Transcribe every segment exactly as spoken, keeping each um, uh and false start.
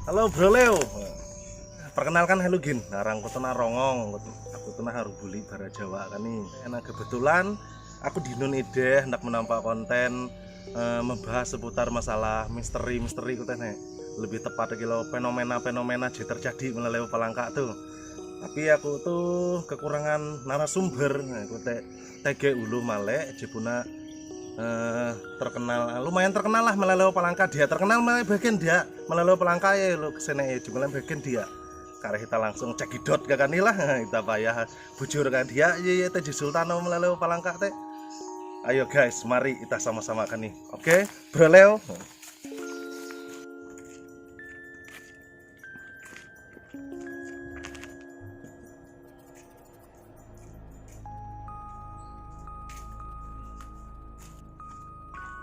Halo Bro Leo. Perkenalkan, halo gin. Ngaranku tu nah Rongong. Aku tu nah Harubuli bara Jawa kan nih. Nah, kebetulan aku dinon ide hendak menampak konten, eh, membahas seputar masalah misteri-misteri ku teh nih. Lebih tepat lagi lo fenomena-fenomena je terjadi melalewo palangka tuh. Tapi aku tuh kekurangan narasumber. Nah, aku teh tege ulu male je puna, eh, terkenal, lumayan terkenal lah melalewo palangka dia. Terkenal male bagian dia melalewo palangka ya lo kesene ya, cuma bagian dia. Karena kita langsung cekidot ke kan lah, kita payah bujur kan dia, iya, iya, teh Sultan melalewo palangka teh. Ayo guys, mari kita sama-sama kan nih. Oke, Bro Leo.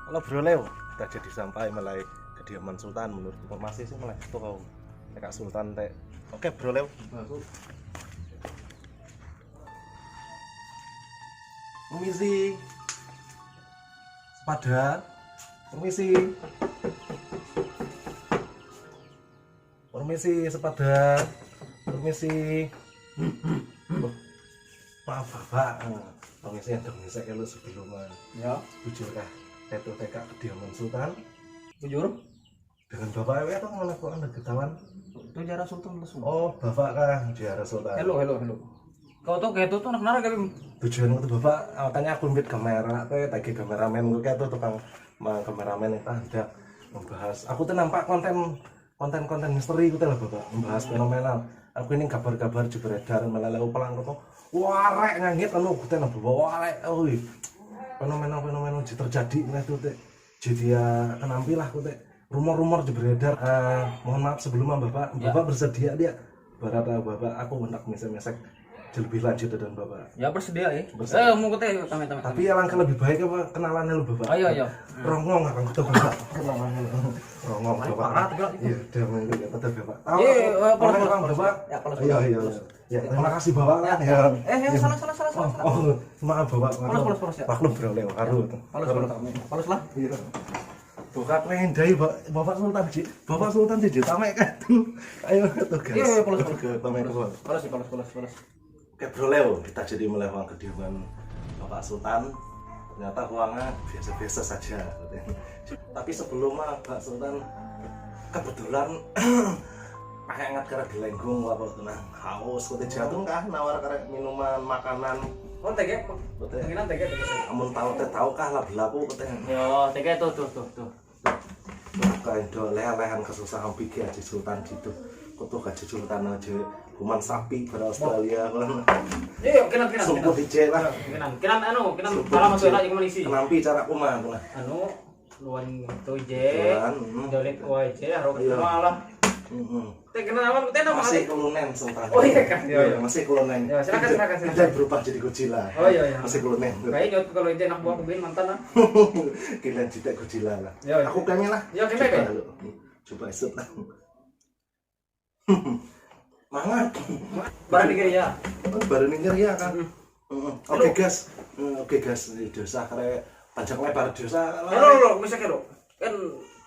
Halo Bro Leo, kita jadi sampai mulai kediaman Sultan. Menurut informasi sih mulai itu kau Kak Sultan teh. Oke Bro Leo. Masuk. Permisi. Sepada. Permisi. Permisi, sepada. Permisi. Maaf, Bapak. Permisi, yang permisi kalau sebelum, eh, ya, bujur kah? Itu teka kediaman Sultan. Bujur? Dengan Bapak ya, atau mana kok Anda ketahuan? Itu Jara Sultan langsung. Oh, Bapak kah Jara Sultan? Halo, halo, halo. Kau tuh kayak tuh, tuh anak nara kali. Tujuan itu Bapak, makanya aku ambil kamera, kayak tagi kameramen, gue kayak tuh tukang ma-, kameramen itu ada membahas. Aku tuh nampak konten, konten-konten misteri gitu lah Bapak, membahas fenomenal. Aku ini kabar-kabar je beredar melalewo palangka tuh. Warek ngangit anu aku teh Bapak, warek, oi. Fenomenal-fenomenal je terjadi mulai tuh teh. Jadi ya kenampilah aku teh. Rumor-rumor je beredar. Eh, mohon maaf sebelumnya Bapak, ya. Bapak bersedia dia. Barat, eh, Bapak, aku hendak mesek-mesek lebih lanjut dengan Bapak. Ya bersedia ya. Bersedia. Eh, mau kau teh, tame, tame, tapi tame. Alangkah lebih baik apa kenalan dulu Bapak. Ayo, ayo. Rongong apa kata Bapak? Kenalan dulu. Rongong Bapak. Parat, Bapak. Iya, damai dulu ya, tetap ya Pak. Tahu. Iya, iya, polos, polos, polos. Bapak. Ya, polos, iya, polos, iya, polos. Ya, terima kasih Bapak lah ya. Eh, eh, salah, salah, salah, salah, salah. Oh, maaf Bapak. Polos, polos, polos ya. Maklum Bro Leo, aduh. Polos, polos. Polos lah. Iya. Bapak main dai, Bapak Sultan Ji. Bapak Sultan Ji, tame kan tuh. Ayo tuh guys. Iya, iya, polos, polos. Oke, tame ke bawah. Polos, polos, polos, polos. Oke Bro Leo, kita jadi melewati kediaman Bapak Sultan. Ternyata ruangnya biasa-biasa saja. Tapi sebelumnya Pak Sultan kebetulan pakai ngat karena gelenggung apa tuh nah haus, kau teh jatuh kah nawar karena minuman makanan. Oh, tege. Betul. Mungkin tege, tege. Amun tahu teh tahu kah lah belaku kau teh. Yo, tege tuh, tuh, tuh, tuh. Kayak do leh-lehan kesusahan pikir aja Sultan gitu. Kutu aja Sultan aja. Kuman sapi pada Australia kan. Iya, iya, kinan, kinan, sumput kinan. Hije lah. Kinan, kinan anu, kinan sumput salah masuk hije. Lagi kemana isi? Kenampi cara kuman tuh nah. Anu, luan tu je. Luan, hmm. Jolik wae je, harus iya. Semua lah. Hmm. Teh kenal awan, teh nama masih hati? Kolonen Sultan. Oh iya kan, iya, iya, iya. Masih kolonen. Ya, silakan, silakan, silakan. Kita berubah jadi Godzilla. Oh iya, iya. Masih kolonen. Kayaknya kalau itu anak buah kebin mantan lah. Kita cerita Godzilla lah. Ya, ya. Aku kami lah. Ya, kami, coba kami. Dulu. Coba esok lah. Mangat. Barang dikit ya. Barang dikit ya kan. Hmm. Heeh. Oke gas. Hmm, oke gas. Dosa kare panjang lebar dosa. Halo, lo, bisa kero. Kan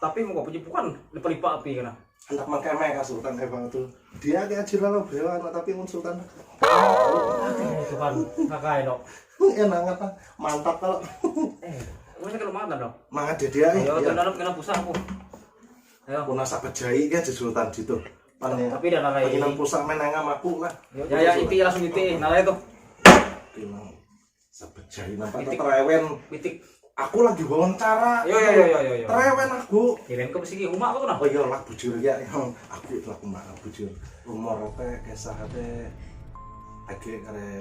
tapi mau kau puji bukan lipa-lipa api kan. Hendak mengkeme kah Sultan emang tuh. Dia kayak aja lalu bewa, tapi mun Sultan. Aduh, Tuhan, kakak dok. Enak apa? Mantap kalau. Eh, masa kalau makan dok? Mangat dia dia. Ayo, iya. Tuh nanam kena pusat aku. Ayo. Puna sapejai kan Sultan gitu. Pan ya. Tapi dah nalai. Penginan pusat main nang aku lah. Ya, ya, iti langsung iti, nalai tuh. Pinang. Sapejai nampak pitik. Terewen. Pitik. Aku lagi wawancara. Yo, yo, yo, yo, yo, yo. Terewen aku. Kirim ke besi rumah aku tuh nah. Oh iya lah bujur ya. Aku itu aku mah bujur. Umur apa kisah apa? Age kare.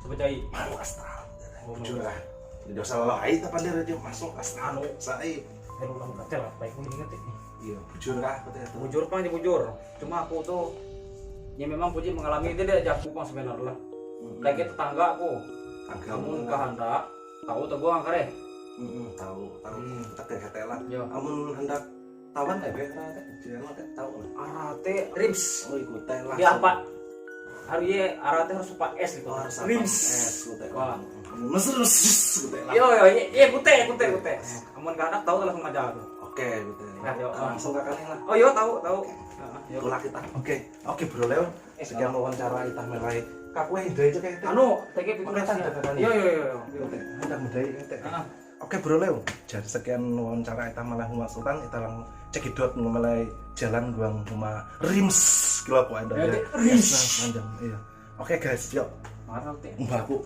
Sapejai. Masuk astral. Oh, bujur lah. Tidak salah lain apa dia masuk astral. Anu. Sai. Aduh, aku kacau lah. Baik, aku ingat ya. Iya, bujur kah kata itu? Bujur pang aja bujur. Cuma aku tuh ya memang puji mengalami itu dia aja aku pang sebenarnya lah. Hmm. Kayak tetangga aku. Tangga. Amun kehendak tahu tuh gua kare. Hmm, tahu, tahu. Hmm. Teke kete lah. Yo. Amun hendak tawan teh be, teh jangan teh tahu lah. Arate rims. Oh, ikut teh lah. Dia apa? Harus ya, arate harus supa es gitu. Oh, harus supa rims. Es, ikut teh. Wah. Mesrus, ikut teh lah. Yo, yo, iya, iya, kute, kute, kute. Amun kehendak tahu langsung aja tuh. Oke, ikut teh. Nah, yo. Langsung ke kali lah. Oh, yo, tahu, tahu. Oke. Itulah kita. Oke, oke Bro Leo. Sekian wawancara kita mulai. Kaku yang dari cek. Anu, teke pikir. Makasih ya, Kak. Iya, iya, iya, iya. Oke, hendak menjadi. Oke Bro Leo. Jadi sekian wawancara kita malah Huma Sultan, kita lang cekidot mulai jalan duang Huma Rims. Kilo aku ada ya. Rims. Panjang, iya. Oke guys, yuk. Marah teh. Mbahku.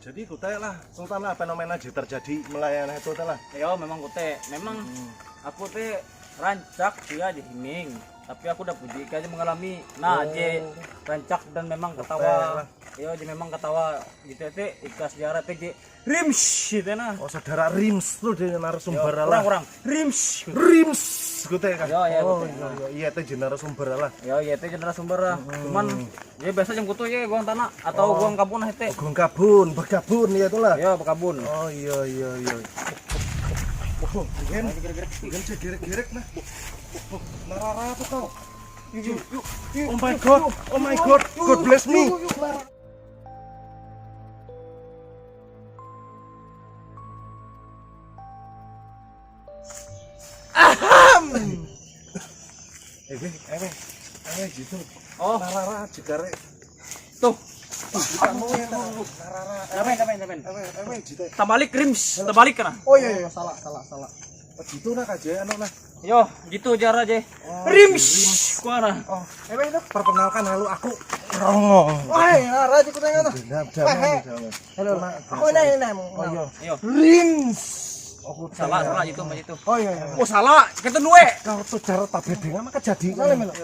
Jadi kute lah, Sultan lah, fenomena je terjadi melayana itu teh lah. Yo, memang kute, memang aku teh rancak dia di himing, tapi aku udah puji aja mengalami. Nah, je rancak dan memang ketawa. Yo, je memang ketawa gitu teh ikhlas juara teh je Rims gitu nah. Oh, saudara Rims tuh dia narasumber lah. Orang-orang Rims. Rims gitu ya kan? Yo, ya, oh, betul. Iya, iya, iya, teh je narasumber lah. Yo, iya teh je narasumber lah. Cuman ya biasa jam kutu ya gua tanah atau gua kabun hete. Gua kabun, berkabun ya itulah. Ya, berkabun. Oh iya iya iya. Oh, kan gerek-gerek nah. Narara tuh kau. Yuk, yuk, yuk. Oh my god, oh my god, God bless me. Ahem. Eh, eh, eh, eh, gitu. Oh. Narara jegare. Tuh. Kamu ya narara. Ngapain, ngapain, ngapain? Eh, eh, eh, gitu. Tabalik rims, tabalik kana. Oh iya iya salah salah salah. Oh, gitu nah kaje anu nah. Yo, gitu jara je. Oh, rims. Kuara. Oh, eh itu perkenalkan halo aku Rongong. Wah, narara aja kutanya tuh. Halo. Aku ini ini. Oh iya. Yo. Rims. Aku salah salah itu mah itu. Oh iya iya. Oh salah, kita dua. Kau tuh cara tapi dengan maka jadi. Salim lo.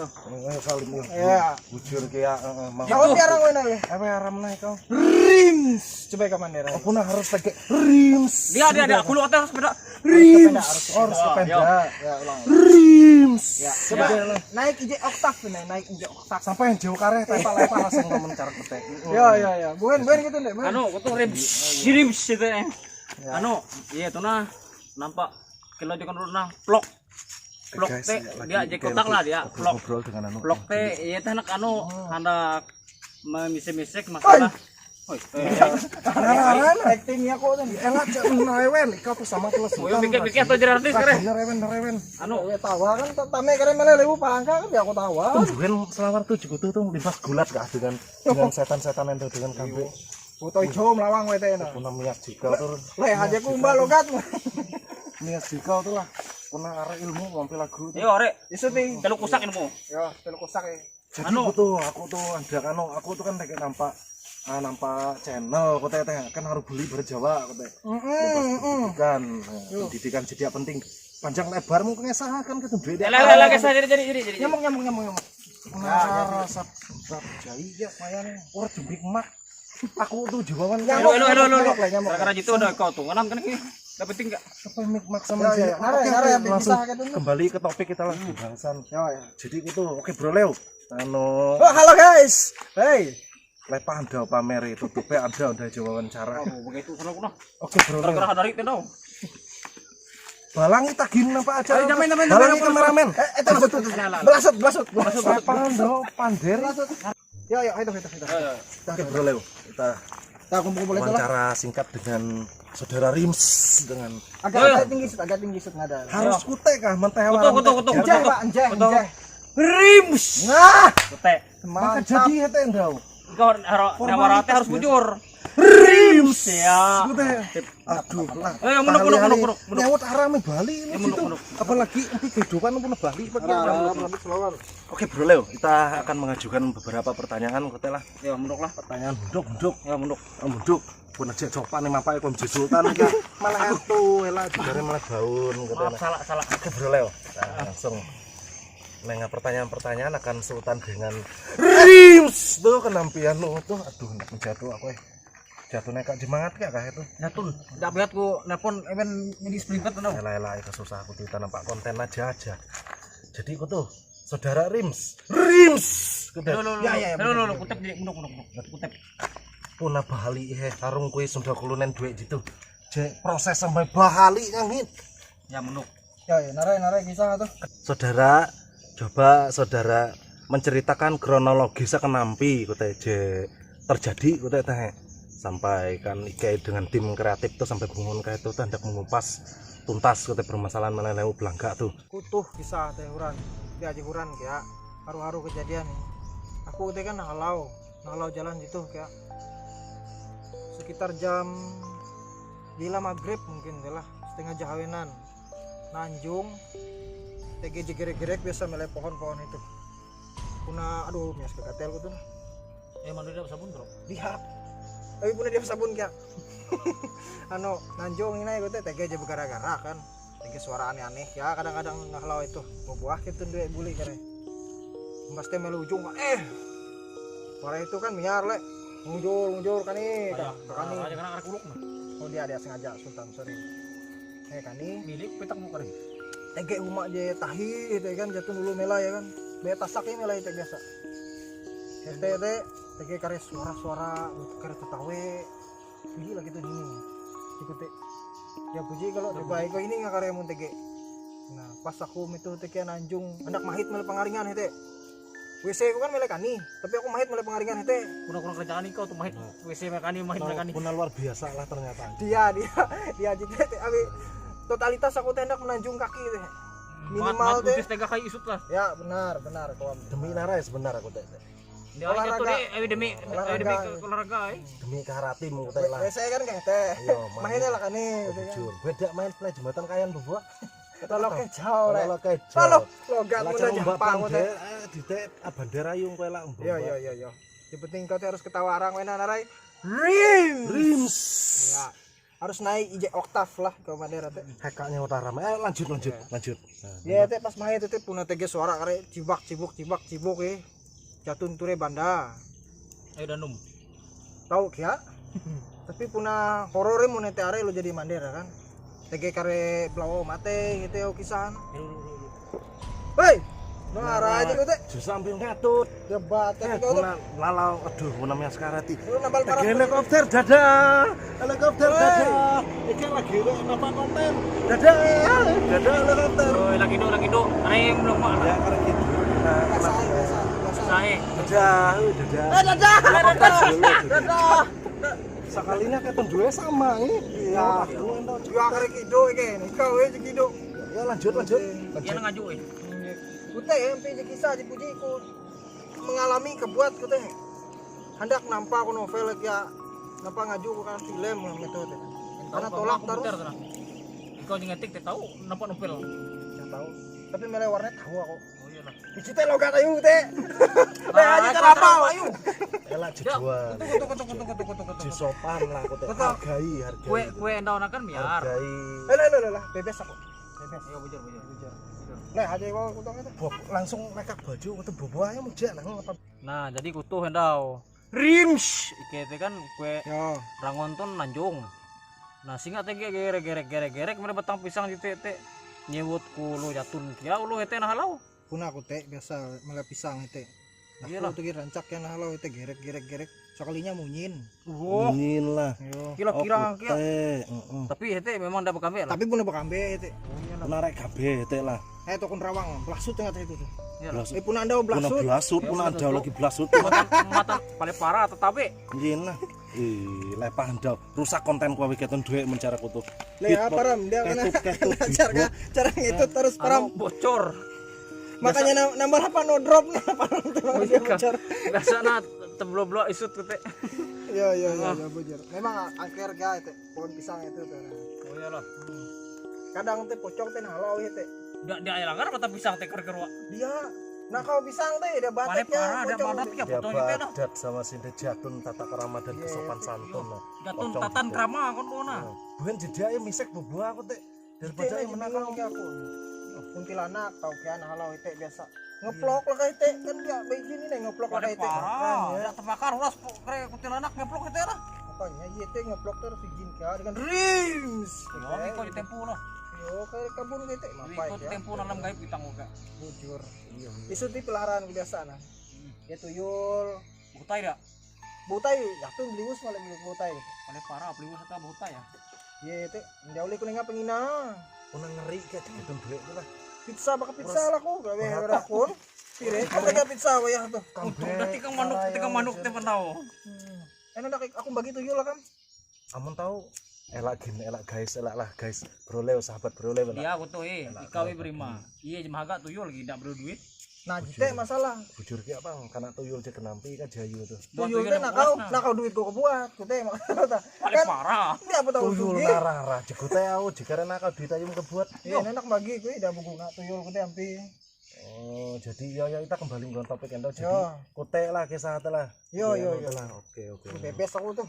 Salim lo. Iya. Bujur ke ya, heeh, mau. Kau tiarang wena ya. Apa aram naik kau? Rims. Coba kapan dia? Aku nah harus pakai rims. Dia dia dia aku lu harus beda. Rims. Harus sepeda. Ya, ulang. Rims. Ya, coba naik ije oktav nih, naik ije oktav. Sampai yang jauh kareh, tapi lepas langsung ngomong cara kete. Ya ya ya. Buen buen gitu deh. Anu, aku tuh rims, rims gitu ya. Anu, iya tuh nah nampak kilo di kono nah plok. Plok teh dia jadi kotak lah dia plok. Ngobrol dengan anu. Plok teh iya teh anak anu hendak memisik-misik masalah. Oi. Acting ya kok tadi. Enak cak merewen, ikau tuh sama tuh. Mau pikir-pikir atau jelas artis kere. Merewen merewen. Anu, tawa kan tame kere malah lewu pangka kan ya aku tawa. Tumben selawar tuh cukup tuh tuh limbas gulat gak dengan dengan setan-setan yang dengan kambing. Foto hijau melawang wete nah. Puna minyak jika tuh. Leh aja kumbal logat. Minyak jika tuh lah. Puna arek ilmu mampir lagu. Yo arek. Isu ting. Telu kusak ilmu. Ya, telu kusak ya. Jadi aku tuh, aku tuh ada anu, aku tuh kan kayak nampak ah, nampak channel aku teh teh kan harus beli berjawa aku teh. Heeh, heeh. Pendidikan, pendidikan jadi penting. Panjang lebar mungkin ngesahakan ke tuh beda. Lah lah lah kesah jadi jadi jadi jadi. Nyamuk nyamuk nyamuk nyamuk. Nah, sab sab jai ya lumayan. Ora jembik mak. Aku tuh jawaban. Halo halo halo halo. Gara-gara gitu udah kau tuh ngenam kan ini. Dapat tinggal. Apa mik mak sama dia? Nara nara yang bisa. Kembali ke topik kita lagi bahasan. Ya ya. Jadi itu oke Bro Leo. Anu. Oh, halo guys. Hey. Lepas anda pamer itu tuh pe anda udah jawaban cara. Oh, begitu sana aku nah. Oke Bro Leo. Gara-gara dari itu dong. Balangi tagin apa aja? Ayo, damai, damai, damai, balangi damai. Kameramen. Eh, itu belasut. Belasut, belasut, belasut. Lepas anda pander. Yo yo ayo ayo ayo. Oke Bro Leo, kita kita kumpul-kumpul itu lah. Wawancara singkat dengan saudara Rims dengan agak agak tinggi sih agak tinggi sih nggak ada. Harus kute kah menteh kutuk kutuk kutuk kutuk. Enjeh pak enjeh enjeh. Rims. Nah. Kute. Maka jadi hete endau. Kau harus harus bujur. Rims ya. Kute. Aduh lah. Eh, mundur, mundur, mundur, mundur, mundur. Nyawut arame Bali ini situ. Apalagi empi kehidupan pun Bali pakai orang. Oke Bro Leo, kita akan mengajukan beberapa pertanyaan kute lah. Ya, mundur lah. Pertanyaan munduk munduk. Ya, mundur. Oh, munduk. Pun aja coba nih apa ya Komji Sultan ya. Malah tuh elah jare malah daun kute. Maaf, salah, salah. Oke Bro Leo. Nah, langsung. Nengah pertanyaan-pertanyaan akan Sultan dengan Rims tuh kenampian lu tuh. Aduh, nak menjatuh aku eh. Jatuh naik kak jemangat kak kah itu? Jatuh. Tidak lihat ku nelpon even jadi sepelintat no. Elah elah itu susah aku cerita nampak konten aja aja. Jadi aku tuh saudara Rims, Rims. Kuda. Lo lo lo. Ya ya. Lo lo lo kutep jadi mundur mundur mundur. Kutep. Puna Bali he harung kue sudah kulunen duit gitu. Je proses sampai Bali ngangit. Ya mundur. Ya ya narai narai kisah tuh. Saudara, coba saudara menceritakan kronologisnya kenampi kute je terjadi kute teh sampai kan Ike dengan tim kreatif tuh sampai bangun kayak itu tuh hendak mengupas tuntas kau teh permasalahan mana lewu belangka tuh. Kutoh kisah teh huran, dia aja huran kea, haru-haru kejadian. Aku teh kan halau, halau jalan gitu kea. Sekitar jam bila maghrib mungkin deh lah, setengah jahawenan. Nanjong, tege je gerek-gerek biasa melai pohon-pohon itu. Puna, aduh, mias kekatelku tuh nah. Eh, mandu dia sabun, bro? Dia. Tapi puna dia sabun kea. Anu, nanjong ini aku teh tege je bergara-gara kan. Tege suara aneh-aneh ya, kadang-kadang nggak lawa itu. Buah gitu dua buli kare. Mas teh melu ujung, eh. Suara itu kan miar le. Mujur, mujur kan nih. Ayah, Kak. Kak, nah, nih. Aja kena arah kuluk nah. Oh, dia ada sengaja Sultan, sorry. Eh, kan nih. Milik petak mau kering. Tege uma je tahi itu kan jatuh dulu mela ya kan. Be tasak ya mela itu biasa. Tete tete tege kare suara-suara kare tetawe. Puji lah gitu dini. Ikuti. Ya puji kalau coba iko ini nggak kare mun tege. Nah, pas aku mitu tege nanjung anak mahit mele pengaringan hete. W C ku kan mele kani, tapi aku mahit mele pengaringan hete. Kurang-kurang kerjaan iko tuh mahit Nah. W C mele kani, mahit mele Nah, kani. Puna luar biasa lah ternyata. Dia dia dia aja teh abi totalitas aku teh hendak menanjung kaki teh. Minimal teh. Usus tega kai isut lah. Ya benar benar kawan. Demi narai sebenarnya aku teh. Dia Olahraga. Jatuh deh, ayo demi Olahraga. Ayo demi ke olahraga, eh. Demi keharatim aku teh lah. W C kan kayak teh. Iya, Mainnya lah kan nih. Oh, gitu kan. Bujur. Beda main play jembatan kayan bubuah. Tolok kejauh, Rek. Tolok kejauh. Tolok, logat Lah, mudah cara jampang, umpatan teh. Deh, eh, di teh, ah, bandera yung kue lah, umpama. Yo, yo, yo, yo. Yang penting kau teh harus ketawa arang wena narai. Rims. Rims. Ya. Harus naik ije oktav lah kau bandera teh. Hekanya utara. Eh, lanjut, lanjut, Iya. lanjut. Nah, Ya, teh pas main teh puna tege suara kare cibak cibuk cibak cibuk eh. Jatun ture banda. Ayo danum. Tahu kia? Tapi puna horor eh mun ente are lo jadi mander ya kan. Tege kare belawo mate gitu ya kisahan. Hei, dengar aja lu teh. Justru sambil ngatut. Debat Eh, tapi kau tuh puna lalau, aduh, puna mias karati. Lu nambal parah. Tege helikopter, dadah. Helikopter, Hei. dadah. Iki lagi lo napa konten? Dadah, dadah helikopter. Oi, lagi do, lagi do. Rem lo mak. Ya, karena gitu. Nah, Biasa, biasa, biasa. Sae. Dadah, dadah. Eh, dadah. Helikopter dulu, dadah. Dadah. Sekalinya kayak penjualnya sama, eh. Iya. Aku entah. Dua kali kido iki. Kau aja kido. Ya, lanjut, lanjut. Iya, Lanjut. ngaju, eh. Kute ya, sampai je kisah dipuji ku mengalami kebuat kute. Hendak nampa aku novel ya, nampa ngaju aku kan film lah metode. Karena Tahu tolak kamu terus. Komputer, nah. Kau ngetik teh tahu nampak novel. Tidak tahu. Tapi mulai warnet tahu aku. Oh iyalah. Di situ logat ayu teh. Nah, Nah, aja ayo, kenapa? Ayo. Elah Ya, jejuan. Tunggu, tunggu, tunggu, tunggu, tunggu, tunggu, tunggu. Jesopan lah aku teh. Betul. Hargai, hargai. Kue, kue endau nakan miar. Hargai. Elah, elah, elah, elah. Bebas aku. Bebas. Iya, bujur, bujur. Bujur. Bujur. Nah, aja aku tong itu. Bok, langsung nekak baju, itu bobo aja muja lah ngapa. Nah, jadi kutuh endau. Rims, ike teh kan kue Yo. rangon ton nanjong. Nah, singa teh ge- gerek gerek gerek gerek mere batang pisang di tete. Nyewut kulu jatun kia ulu hete nah halau. Puna aku teh biasa mele pisang teh. Nah, Iyalah. aku tuh rancak ya nah halau teh gerek gerek gerek. Sekalinya munyin. Wah, Munyin lah. Yo. kira-kira Aku kia. teh, heeh. Tapi hete memang ndak bekambe lah. Tapi puna bekambe teh. Oh, iyalah. Puna rek kabeh teh lah. Eh, tokon rawang, belasut tengah itu tuh. Iyalah. Belasut. Eh, puna andau Puna belasut. belasut, Ya, puna belasut andau tuh. lagi belasut. Matan, matan paling parah atau tabe? Iya nah. Ih, lepah andau. Rusak konten ku awik keton duit mencara kutu. Le, Hit apa pot- ram? Dia kena ketut, ketut, cara hit pot. cara itu terus Anu param. bocor. Makanya Biasa- na- nambah apa no drop nah param tuh Oh, iya, Kak. bocor. Biasa nah teblo-blo isut kute. Ya ya ya Ah. ya bocor. Memang angker gak itu pohon pisang itu tuh. Oh iyalah. Kadang teh pocong teh nah halau ya teh. Dia dia langgar mata pisang teh ker-ker wa. Dia nah kalau pisang teh dia Pare batik ya parah ada pocong. Badat ya Dia pocong itu nah. badat sama sinda jatun tata kerama dan Iya, kesopan itu. santun lah. Jatun Pocong tatan gitu. krama kon bona. Nah, bukan jeda ya misek bubuah aku teh. Daripada Ite yang lagi menang bingung kamu. ke aku. Kuntilanak tau kian halau ite biasa. Ngeplok lah kayak ite kan dia begini nih ngeplok lah Ada kayak ite. parah. Makanya. Ada terbakar ulas po- kere kuntilanak ngeplok itu lah. Makanya iya ite ngeplok terus izin ke dengan rims. Ya, ini kok ditempuh lah. Yo kayak kabur kayak ite. Ini Ngapain ikut ya? tempuh dalam gaib kita moga. Bujur. Iya, iya. Isu di peliharaan kebiasaan nah. Ya tuyul. Butai dah. Butai, jatun belius malah beli butai. Paling parah belius atau butai ya. Iya itu, jauh lagi kuning apa ngina. Puna ngeri kayak gitu duit itu lah. Pizza bakal pizza Terus, lah aku, gawe berapa? Berapa pun. Pire, Berapa? Kata pizza wayah tuh. Untung dah tikang manuk, tikang manuk teh pentau. Hmm. Enak dah aku bagi tuyul lah kan. Amun tahu Elak gin, elak guys, elak lah guys. Bro Leo, sahabat Bro Leo, elak. Dia aku tuh, eh, elak, ikau, elak, berima. Iya, cuma agak tuyul lagi, ndak berduit. Nah, jite masalah. Bujur ki apa? Karena tuyul je kenampi kan jayu tuh. Tuyul teh nakau, nakau duit kau kebuat, kau teh maksudnya. Paling parah. Ini apa tahu tuyul sugih? Narara, je kau teh au, jika ada nakau duit ayu kebuat. Iya, enak bagi kau, dah berguna tuyul kau teh ampi. Oh, jadi ya, ya, kita kembali ke topik ento. Jadi, yo, kote lah, kisah lah. Yo, yo, yo. Kote lah. Oke, oke. Bebas aku tuh.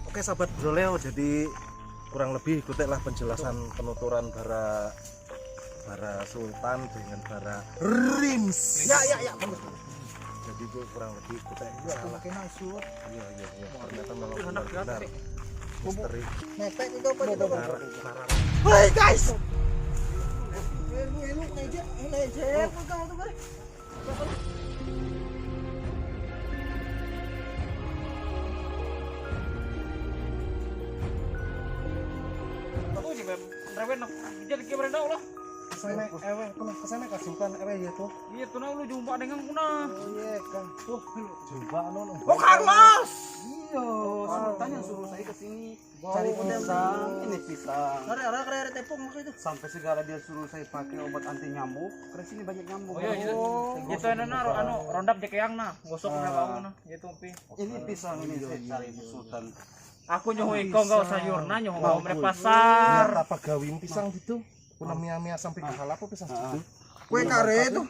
Oke, sahabat Bro Leo, jadi kurang lebih kote lah penjelasan penuturan bara, bara Sultan dengan bara Rims. Ya, ya, ya, bagus, bagus. Jadi itu kurang lebih kote. Iya, salah. Pakai naisur. Iya, iya, iya. Ternyata memang benar-benar misteri. Mepet itu apa itu? Benar, benar. Hei, guys! Elu, elu, ngejek, ngejek, pegang tuh, guys. Aku je, Beb. Rewen aku. Jadi kayak mereka lah. Kesana, ewe, aku nah kesana kasih kan, ewe, iya tuh. Iya, tuh nah, lu jumpa dengan aku nah. Oh, iya, kan. Tuh, jumpa, anu, anu. Oh, Carlos! Iya, Sultan yang suruh saya ke sini. Cari pisang, ini pisang. Ada, ada, ada, ada tepung waktu itu. Sampai segala dia suruh saya pakai obat anti nyamuk. Karena sini banyak nyamuk. Oh, iya, iya. Oh, gitu, nah, nah, anu, rondap je keang nah, gosok nah, bau nah, gitu, Pi. Ini pisang ini saya cari di Sultan. Aku nyoho ikau nggawa sayur nah, nyoho nggawa mele pasar. Apa gawing pisang gitu? Kuna mia-mia sampai kahalap apa pisang gitu? Kue kare itu.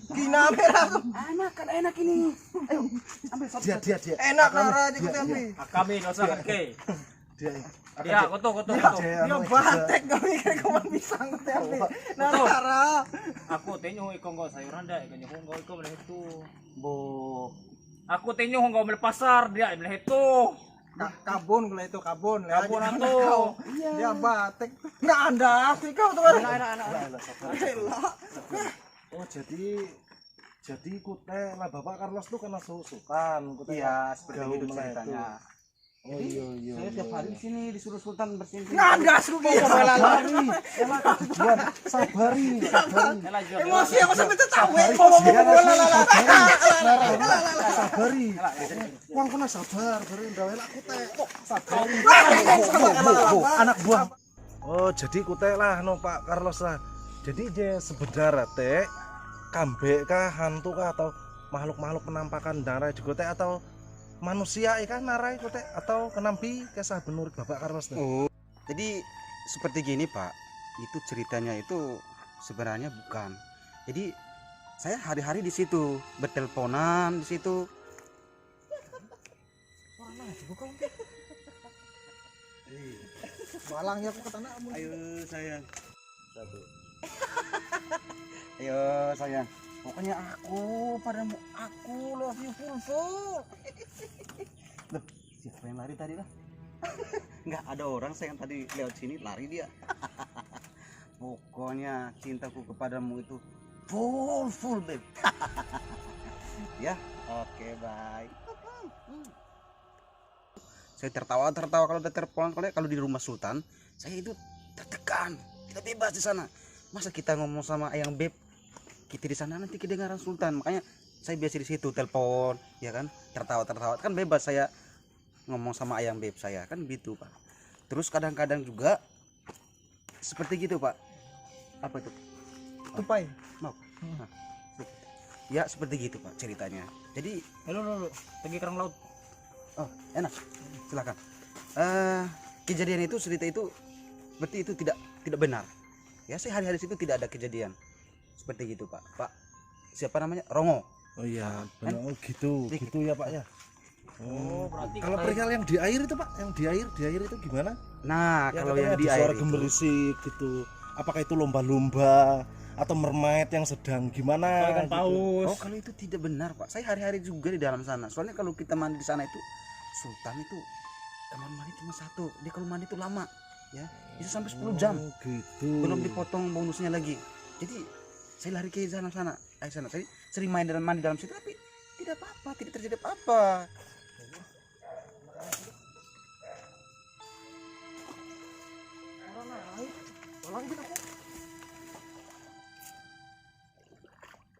Kina merah tuh. Enak kan, enak ini. Ayo, ambil satu. Dia, dia, dia. Enak, Rara, di kote api. Kami dosa kan, ke? Dia. Dia, koto, koto, koto. Dia batek kami kayak kawan pisang kote api. Nah, Rara. Aku teh nyoho ikau nggawa sayuran dah, ikau nyoho nggawa ikau mele itu. Bo. Aku teh nyoho nggawa mele pasar, dia mele itu. Ka-, kabon kalau itu kabon. Kabon atau? Iya. Dia batek. Nggak ada sih kau tuh. Enak, enak, enak, enak. Elah. Oh, jadi, jadi kote lah Bapak Carlos tuh kena su-, Sultan, kote. Iya, seperti itu ceritanya. Oh, iya, iya. Jadi, saya tiap hari di sini disuruh Sultan bersihin. Nggak ada suruh dia. Sabari. Elah, sabari. Sabari, sabari. Emosi aku sampai tertawa. Sabari. Sabari. Uang kena sabar, baru udah enak kote. Sabar. Anak buah. Oh, jadi kote lah no Pak Carlos lah. Jadi je sebenarnya te kambe kah, hantu kah, atau makhluk-makhluk penampakan narai di kote, atau manusia kah narai kote, atau kenampi, kisah menurut Bapak Carlos tuh? Oh. Jadi seperti gini, Pak. Itu ceritanya itu sebenarnya bukan. Jadi saya hari-hari di situ, berteleponan di situ. Suara nasi bukan? Malangnya aku ke tanah. Ayo sayang. Satu. Ayo sayang. Pokoknya aku padamu, aku love you full full. Loh, siapa yang lari tadi lah? Nggak ada orang, saya yang tadi lewat sini lari dia. Pokoknya cintaku kepadamu itu full full, babe. Ya, oke, bye. Saya tertawa tertawa kalau udah terpulang, kalau kalau di rumah Sultan, saya itu tertekan, tidak bebas di sana. Masa kita ngomong sama ayang beb, kita di sana nanti kedengaran Sultan. Makanya saya biasa di situ telepon, ya kan, tertawa tertawa kan bebas saya ngomong sama ayang beb saya kan begitu, Pak. Terus kadang-kadang juga seperti gitu, Pak. Apa itu? Tupai. Mau. Nah, ya seperti gitu, Pak, ceritanya. Jadi, halo, halo, halo. Pergi kerang laut. Oh, enak. Silakan. Eh, kejadian itu, cerita itu berarti itu tidak tidak benar. Ya, saya hari-hari situ tidak ada kejadian seperti gitu, Pak. Pak, siapa namanya? Rongo. Oh iya, benar. Oh, gitu. Gitu ya, Pak, ya. Oh, berarti kalau perihal yang di air itu, Pak, yang di air, di air itu gimana? Nah, ya, kalau katanya yang di air itu gemerisik gitu. Apakah itu lumba-lumba atau mermaid yang sedang gimana? Atau ikan paus. Oh, kalau itu tidak benar, Pak. Saya hari-hari juga di dalam sana. Soalnya kalau kita mandi di sana itu, Sultan itu kamar mandi cuma satu. Dia kalau mandi itu lama, ya. Bisa sampai sepuluh jam. Oh, gitu. Belum dipotong bonusnya lagi. Jadi, saya lari ke sana sana. Ayo sana, tadi sering main dalam, mandi dalam situ, tapi tidak apa-apa, tidak terjadi apa-apa.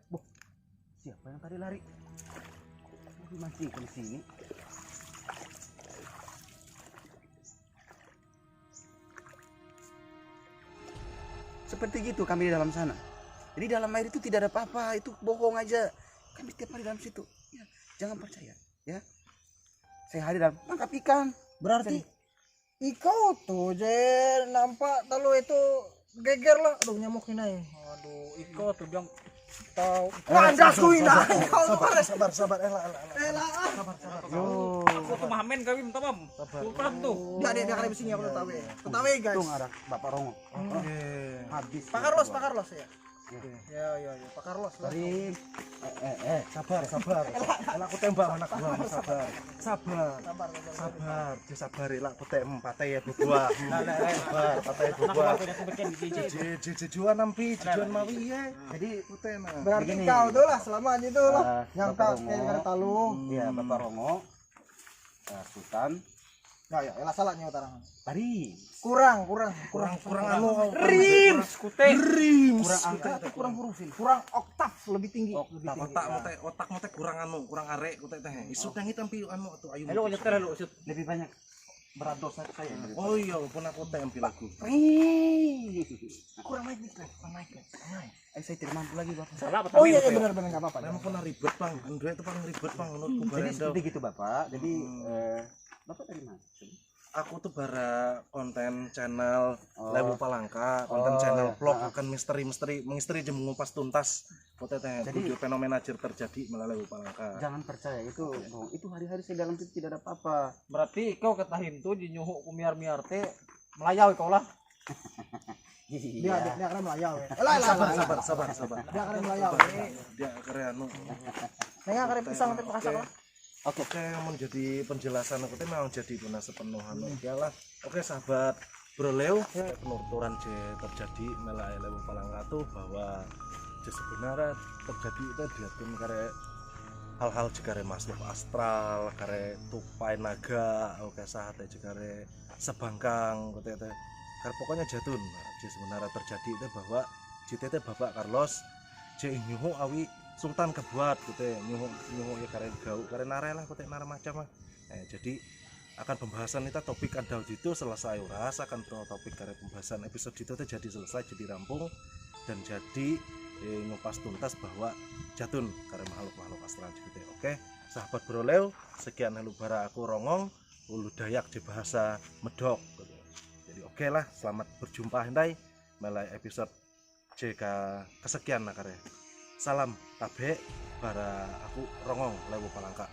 Boh, siapa yang tadi lari? Dimancing ke sini. Seperti gitu kami di dalam sana. Jadi dalam air itu tidak ada apa-apa, itu bohong aja. Kami tiap hari dalam situ. Ya, jangan percaya, ya. Saya hari dalam tangkap ikan. Berarti ikau tuh je nampak talu itu geger lah. Aduh, nyamuk ini. Aduh, ikau tuh bilang tahu. Kandas ku ini. Sabar, sabar, sabar. Ela, ela, ela. Ela. Sabar, sabar. Yo. Aku tuh mahamen kawin, tamam. Sabar. Sultan tuh. Dia, dia, dia kada bising ya, aku tahu ya. Tahu ya, guys. Tung arah Bapak Rongo. Oke. Habis. Pak Carlos, Pak Carlos ya. Ya, ya, ya, Pak Carlos lah. Tadi, eh, eh, eh, sabar, sabar. Ela aku tembak anak buah, sabar. Sabar. Sabar, sabar, sabar. Sabar, dia sabar, ela aku tem, patah ya buah. Sabar, patah ya buah. Jejuan nampi, jejuan mawi ya. Jadi, berarti kau tuh lah selama aja tuh lah. Nyangka kayak talu. Iya, Bapak Rongo. Sultan. Ya, ya, ela salah nyawa tarang. Tadi. Kurang, kurang, kurang, kurang anu. Rims, kute. Rims. Kurang angka atau kurang huruf ini? Kurang oktav lebih tinggi. Oktav. Otak mate, otak mate kurang anu, kurang are kute teh. Isut nangit ampi anu atau ayu. Halo, nyetel halo, isut. Lebih banyak berat dosa saya. Oh iya, pun aku teh ampi lagu. Rims. Kurang naik nih, kurang naik nih. Eh, saya tidak mampu lagi, Bapak. Salah apa? Oh iya, iya, benar, benar, nggak apa-apa. Memang pernah ribet, Bang. Andre itu paling ribet, Bang, menurutku. Jadi seperti gitu, Bapak. Jadi, eh, Bapak dari mana? Aku tuh bara konten channel Lewu Palangka, konten channel vlog akan misteri-misteri, misteri je mengupas tuntas. Kute teh, jadi tujuh fenomena je terjadi melalui Lewu Palangka. Jangan percaya itu bohong. Itu hari-hari saya dalam situ tidak ada apa-apa. Berarti kau ketahin tuh je nyoho ku miar-miar teh melayau kau lah. Dia, dia, dia keren melayau ya. Elah, elah, sabar, elah, sabar, sabar, sabar. Dia keren melayau. Dia keren anu. Nah, ya keren pisang teh pakasa lah. Oke, menjadi penjelasan aku teh memang jadi guna sepenuh anu ya lah. Oke, sahabat Bro Leo, penuturan je terjadi melalui Lewu Palangka tuh bahwa je sebenarnya terjadi itu diatun kare hal-hal je kare makhluk astral, kare tupai naga, oke, sahat je kare sebangkang kute teh. Kar pokoknya jatun je sebenarnya terjadi itu bahwa jete teh Bapak Carlos je nyoho awi Sultan kabuat kute, nyoho, nyoho ya kare gau, kare nare lah kute, nare macam lah. Eh, jadi akan pembahasan kita topik andau itu selesai uras, akan topik kare pembahasan episode itu teh jadi selesai, jadi rampung dan jadi eh, ngupas tuntas bahwa jatun kare makhluk-makhluk astral kute. Oke, sahabat Bro Leo, sekian halo bara aku Rongong. Oloh Dayak je bahasa medok. Jadi oke lah, selamat berjumpa hentai melalui episode je ka kesekian nah kare. Salam tabe bara aku Rongong Lewu Palangka.